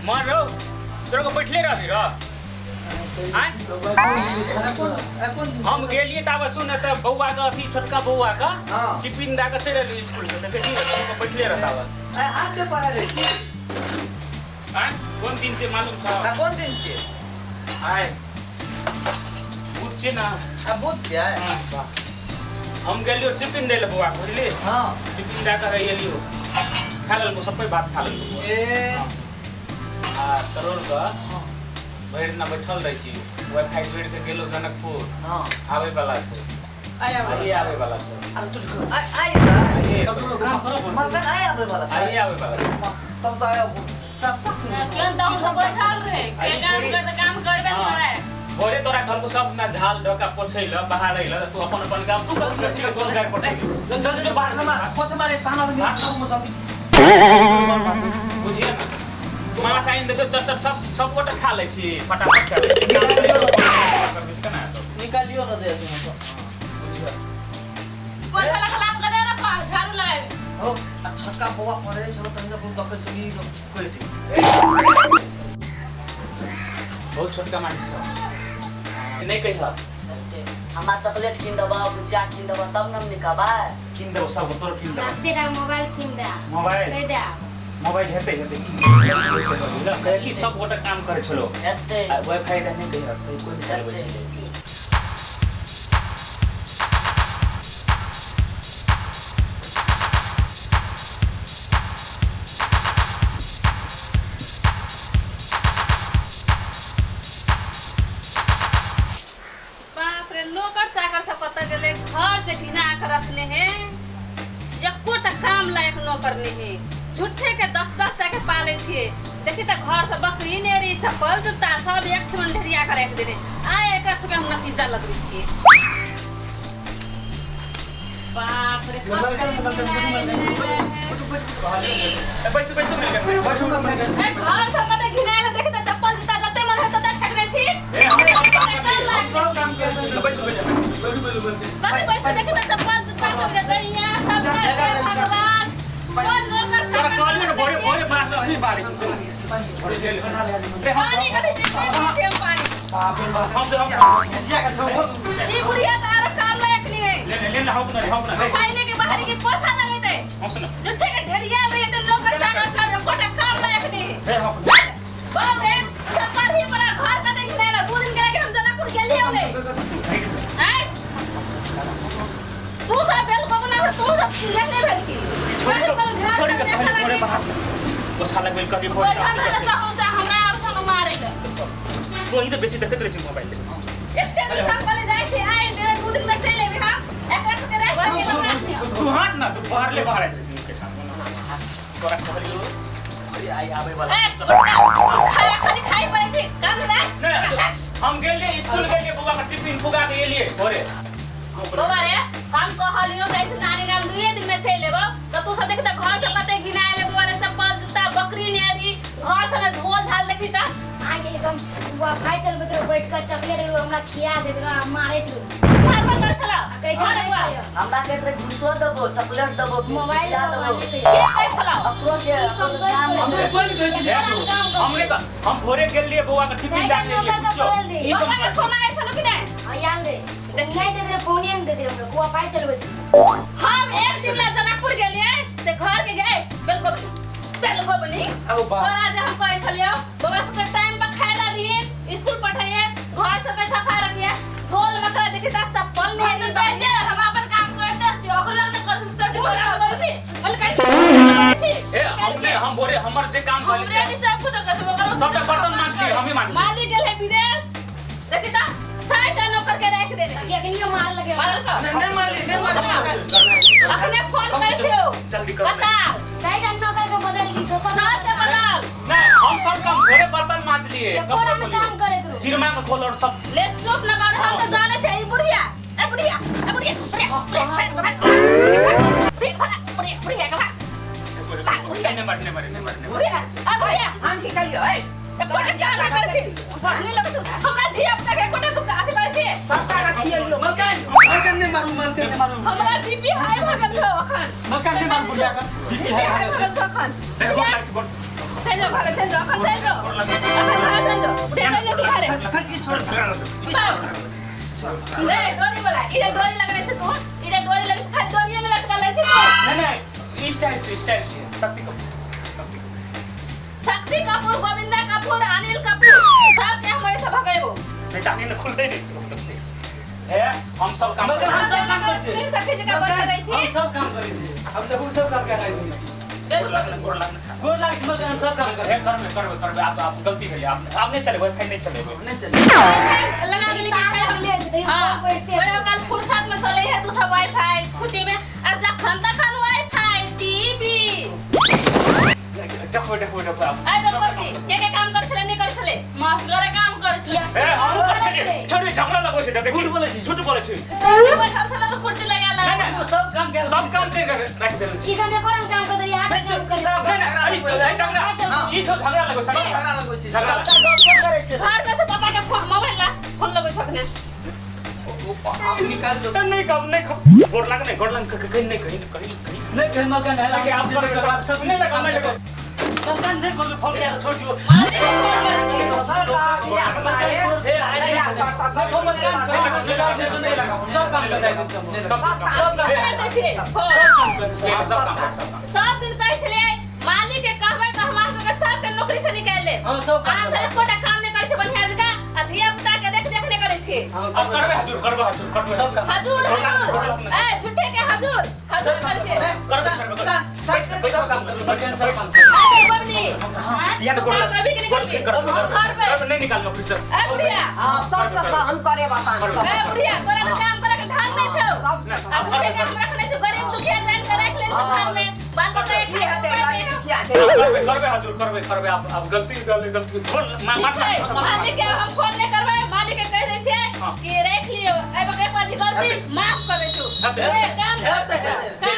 मार रहो तोरा को बैठले रहबी रह आँय? हम गेलिए ताबे सुन त बौआ के अथी छोटका बौआ के हाँ। टिफिन दऽ के चलि एलियै स्कूल से देखै छी तोरा के बैठले रहता आब के पढ़ा रहै छी आँय कोन दिन छै मालूम छौ आ कोन दिन छियै आय बुझ छै ना आ बुध छियै हाँ, वाह। हम गेलियो टिफिन दै लए बौआ के बुझली हँ टिफिन दऽ के एलियो खा लेलको सबै भात खा लेलको बौआ। ए आ तरोड़ के भरि दिना बैठल रहै छी वाईफाई जोड़ि के गेलो जनकपुर हँ आबै वाला छै आइ आबै आइए आबै वाला छै आइ आइ आइए काम करब मलकन आइ आबै वाला छै आइए आबै वाला छै तब तऽ आइ सब सब क्यों तो हम सब बैठल रहे के काम कर त काम करबे न करे भोरे तोरा घर को सब ना झाल ढोका पोछै ल बहारै ल तू अपन अपन काम तू कथी करै छी गोल गाड़ पटै जल्दी जल्दी बाहर पोछा मारे ताना म जल्दी बुझिए ना माछ आनि दै छै चट चट सब सब गोटा खा लै छी फटाफट खा लै छी केना हेतौ? निकालियो न दे बुझिए पोछा लगा लाम के दे रे पा झाड़ू लगाए हो आ छोटका बौआ पढ़े छलो तनी जब देखै छली कोइ दे बहुत छोटका माटी सब नहीं कहिह हमरा चॉकलेट किन देबऽ भुजिया किन देबऽ तब न हम निकबै किन देबो सब तोर किन देबो रास्ते का मोबाइल किन दे मोबाइल दे दे मोबाइल हेतै हेतै किन देबो कहे कि सब गोटा काम करै छलो हेतै आ वाईफाई रहने कहिह कोई कोई नहीं चलबै छलै बाप रे नौकर चाकर सब कतऽ गेलै घर जे घिना के रखने है एकोटा काम लायक नौकर नहीं है झूठे के दस दस टा के पाले छियै देखी तऽ घर से बकरी नेरी चप्पल जूता सब एक ठिमन ढेरिया के राखि देने आइ एकर सबके हम नतीजा लगबै छियै बाप रे कते घिनायल है। बैसू बैसू मिलके बैसू ए, घर सब कते घिनायल है, देखी तऽ चप्पल जूता जते मन है तते फेकने छी ए, हम सब काम काम लायक सब काम करते बैसू बैसू बैसू बैसू बैसू कते पैसा देखी तऽ चप्पल जूता सब के दैया सब के भगवान कोन नौकर तोरा चाकर कहलियो ने भोरे भोरे बात अही बारे छोड़े ले रे हम पानी कथी पीबै छी हम पानी बाप रे बाप हम हम खिसिया के छौ ई बुढ़िया तऽ आरो काम लायक नहीं है ले ले ले ना हम ना हम ना खाइने के बाहरी के पोछा लगेतै हम सुन झूठे के ढेरिया रहे ते नौकर चाकर सब एकोटा काम लायक नहीं हे हम सब बाप रे तू सब पढ़ी पड़ा घर का देख लेला दू दिन के हम जनकपुर गेलियो रे आय तू सब बेल को बना तू सब देखने भेल छी छोड़ी के छोड़ी के पहले भोरे बाहर पोछा लगबे कभी भोरे बैठल रहल कहूँ से हमरा आब हम मारे ले तू ही तो बेसी देखैत रहै छी मोबाइल एते दिन सब कॉलेज जाइ छी आइ देवे दू दिन में चलि एबी हम एकर सबके राखि के लग तू हट ना तू बाहर ले बाहर आइ के ठाम तोरा कहलियो अरे आई आबै वाला ए खाय खाली खाइ पड़ै छी काम नहि नहीं हम गेलिए स्कूल गेलिए बौआ के टिफिन फुगा के एलिए भोरे बौआ रे हम कहलियो जाइ छी नानी गाम दुए दिन में चलि एबौ तऽ तू सब देखी तऽ घर से कते घिनायल बौआ रे चप्पल जूता बकरी नेरी घर सब में झोल झाल देखी तऽ आगे सब वाईफाई चलबैत रहो बैठ कऽ चॉकलेट हमरा खिया दैत रहो आ मारैत रहो घर पर कर छला कहै घर छलै बौआ हमरा कहैत रहे घुसो देबो चॉकलेट देबो मोबाइल खिया देबो, देबो के कहै छला अकरो के ई सब अकरो काम सोचि है। हमरे तऽ हम भोरे गेलिए बौआ के टिफिन दऽ के एलिए बुझছো ई बौआ के सब फोन आयल छलो कि नहि हाँ याद रे नहीं देते रहे फोन ही नहीं देते रहे हमरा वाईफाई चलबैत रहो हम एक दिन ला जनकपुर गेलियै से घर के गए बिल्कुल बिल्कुल बनी आउ बा तोरा जे हम कहै छलियौ बौआ सबके टाइम पर खाय ला दिही स्कूल पठाइए घर सबके सफा रखिए झोल मकरा देखी त चप्पल नहीं तो बैठ जा हम अपन काम करते छी ओकरो लग न कर हम सब बोल करै छी बोल करै छी ए हमने हम भोरे हमर जे काम कहले हमरे भी सब कुछ कर ओकरो सबटा बर्तन मांजलिए हमी मांजलिए मालिक गेल है विदेश देखी त साठटा नौकर के राखि देने अखनियो मार लगे मारल का नहीं नहीं मारली नहीं मारली अखने फोन करै छियौ जल्दी करू ने। कतार सही का नौकर के बदल दी दोसर सब के बदल नहीं हम सब काम भोरे बर्तन मांजलिए एको रात काम करैत रहू। सिरमा के खोल और सब ले चुप न बार हम त जाने छै ई बुढ़िया ए बुढ़िया ए बुढ़िया बुढ़िया बुढ़िया बुढ़िया बुढ़िया के भाग नहीं मारने मारने मारने बुढ़िया ए बुढ़िया हम की कहियो ए एकोटा क्या ना करै छी पढ़ने लगे तू हमरा धिया पुता के एकोटा तू अथी करै छी सबटा रखियो मलकाइन मलकान नहि मारू, मलकान नहि मारू। हमरा बीपी हाई भऽ गेल छौ अखन। मलकान नहि मारू बुढ़िया के। बीपी हाई भऽ गेल छौ अखन। हे, गोर लागै छी, गोर। चलि जाओ घरे, चलि जाओ अखन, चलि जाओ अखन घरे, चलि जाओ। बुढ़िया, चलि जाओ तू घरे। फिर की छोड़ झगड़ा लगै छै। ए डोरी वाला, ई जे डोरी लगने छै तू, ई जे डोरी लगने छै, खाली डोरिये में लटकल रहै छै तू। नहीं नहीं, ई स्टाइल छै, स्टाइल छै। शक्ति कपूर, शक्ति कपूर। शक्ति कपूर, गोविंदा कपूर, अनिल कपूर सबके हम ऐसे भगेबो। नहीं ताकि ने खुलते नहीं। हे, हम सब काम मगर हम सब काम करै सुनील छियै। सखी जकाँ बैठल रहै छी। हम सब काम करै छियै। हम देखू सब काम करै छी। गोर लागने, गोर लागने। गोर लागै छी मलकान, हम सब काम करै हे, करबे करबे करबे। आप गलती करिए, आप नहीं चले, वाईफाई नहीं चलेबे। नहीं चले। वाईफाई लगा देली कि तार लगले छै, तऽ हाँ, बैठते। कहियो काल फुर्सत में चले है तू सब वाईफाई छुट्टी में, आ जखन तखन वाईफाई टीवी। देखो देखो देखो आप। आइ बकरी के के काम करै छलै, नहि करै छलै? मास्टरे काम करै छलै। हे, हम करै छलियै। छोड़ू, झगड़ा लगै छै, देखै छी। झूठ बोलै छी। झूठ बोलै छी। सब बैठल छलै तऽ कुर्सी लगा नहीं ला। नहीं, सब काम कए सब काम के राखि देने छी। ई सब एको रंग काम कर देली, हाथ काम कर। नहीं नहीं, ई झगड़ा, ई छौ झगड़ा लगै छै। झगड़ा लगै छै। झगड़ा। सबटा गप कोन करै छै? घर में से पापा के फोन, मोबाइल ला, फोन लगै छखने। निकाल दो। नहीं काम नहीं काम, गोर लाग, नहीं गोर लाग, कहीं नहीं, कहीं कहीं कहीं नहीं कहीं मलकान है। नहीं, आप करो, आप सब नहीं लगा, नहीं लगा। मलकान नहीं खोलो, फोन के छोड़ दियो। हे, आइ देखो मलकान, छोड़ दियो। सब काम कर सब काम। कर दै छियै फोन। सब काम, सब काम। सब दिन कहै छलियै मालिक के कहबै तऽ हमरा सबके सबके नौकरी से निकालि लेब। हाँ, सब काम अहाँ सब एकोटा काम नहि करै छियै बढ़िआँ जकाँ, आ धिया पुता के देख देख नहि करै छियै। अब करबे हजूर, करबे हजूर, करबे। सब काम। हजूर हजूर, ए झूठे के हजूर हजूर करै छियै। करबे करबे करबे। सब काम करू मलकान, सब काम करू। ए बबनी, या तू काम करबी कि नहि करबी? करबे करबै। करबे, नहीं निकाल नौकरी से। ए बुढ़िया, हाँ, सब सब हम करे बतान। ए बुढ़िया, तोरा तऽ काम करे के ढंग नहि छौ, आ झूठे के हम रखने छियौ, गरीब दुखिया जानि के राखि लेने छौ घर में, बाल बच्चा के की खाइ के हेतै उपाय गरीब नहि हौ। दुखिया छै। करबे करबे हजूर, करबे करबे। आप गलती गलती गलती, खोल ठीक छै, मालिक के हम फोन नहि करबै, मालिक के कहि दै छियै हाँ। कि राखि लियौ, एहि पर एक बार गलती माफ कऽ दै छौ। हेतै, ए काम कर, हेतै, काम